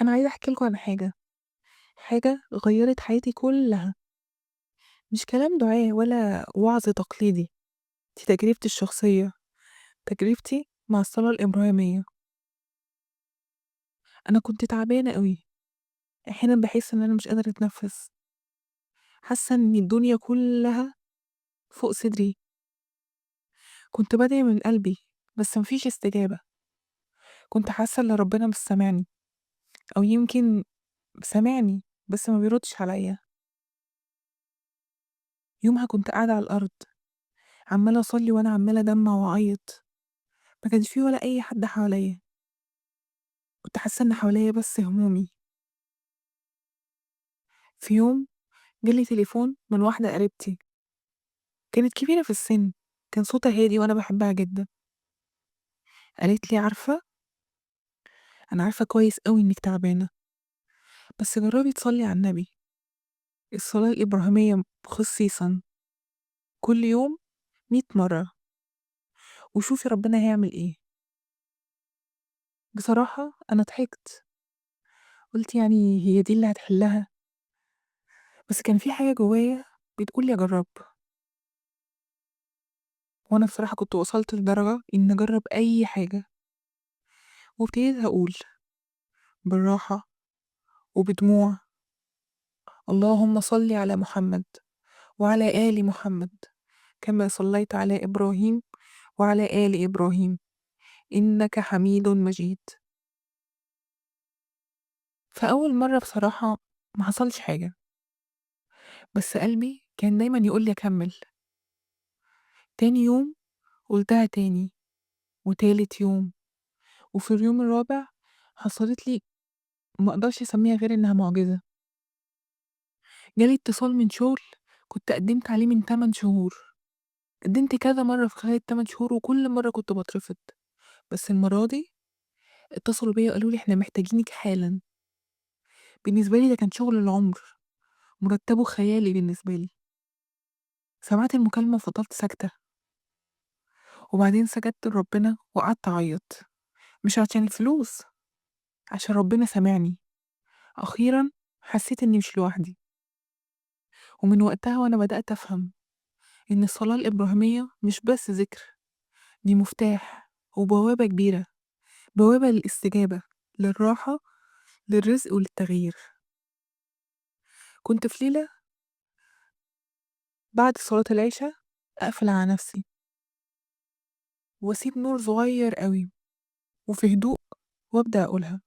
أنا عايزة أحكي لكم عن حاجة غيّرت حياتي كلّها. مش كلام دعاء ولا وعظ تقليدي، دي تجربتي الشخصية، تجربتي مع الصلاة الإبراهيمية. أنا كنت تعبانة أوي، أحيانًا باحس إن أنا مش قادرة أتنفس، حاسة إن الدنيا كلّها فوق صدري. كنت بادعي من قلبي، بس ما فيش استجابة. كنت حاسة إن ربنا مش سامعني، أو يمكن سامعني بس ما بيردش عليّا. يومها كنت قاعدة على الأرض، عمّالة أصلي وأنا عمّالة أدمّع وأعيط، ما كانش في ولا أي حد حواليّا. كنت حاسة إن حواليّا بس همومي. في يوم جالي تليفون من واحدة قريبتي، كانت كبيرة في السن، كان صوتها هادي وأنا باحبها جدًا. قالت لي: "عارفة، أنا عارفة كويس أوي إنِّك تعبانة، بس جرّبي تصلّي على النبي، الصلاة الإبراهيمية خصيصًا، كل يوم 100 مرّة، وشوفي ربنا هيعمل إيه." بصراحة أنا ضحكت، قُلت يعني هي دي اللي هتحلّها؟ بس كان في حاجة جوايا بتقول لي أجرّب. وأنا بصراحة كنت وصلت لدرجة إني أجرّب أي حاجة، وابتديت أقول بالراحة وبدموع: اللهم صل على محمد وعلى آل محمد كما صليت على إبراهيم وعلى آل إبراهيم إنك حميد مجيد. فأول مرة بصراحة ما حصلش حاجة، بس قلبي كان دايمًا يقول لي أكمّل. تاني يوم قُلتها تاني، وتالت يوم، وفي اليوم الرابع حصلت لي ما أقدرش أسميها غير إنها معجزة. جالي اتصال من شغل كنت قدّمت عليه من 8 شهور، قدّمت كذا مرّة في خلال ال8 شهور وكل مرّة كنت باترفض، بس المرّة دي اتصلوا بيّا وقالوا لي إحنا محتاجينِك حالًا. بالنسبة لي ده كان شغل العمر، مرتبه خيالي بالنسبة لي. سمعت المكالمة وفضلت ساكتة، وبعدين سجدت لربنا وقعدت أعيط، مش عشان الفلوس، عشان ربنا سمعني. أخيرًا حسيت إني مش لوحدي. ومن وقتها وأنا بدأت أفهم إن الصلاة الإبراهيمية مش بس ذكر، دي مفتاح وبوابة كبيرة، بوابة للاستجابة، للراحة، للرزق وللتغيير. كنت في ليلة بعد صلاة العشا أقفل على نفسي وأسيب نور صغير أوي وفي هدوء وأبدأ أقولها.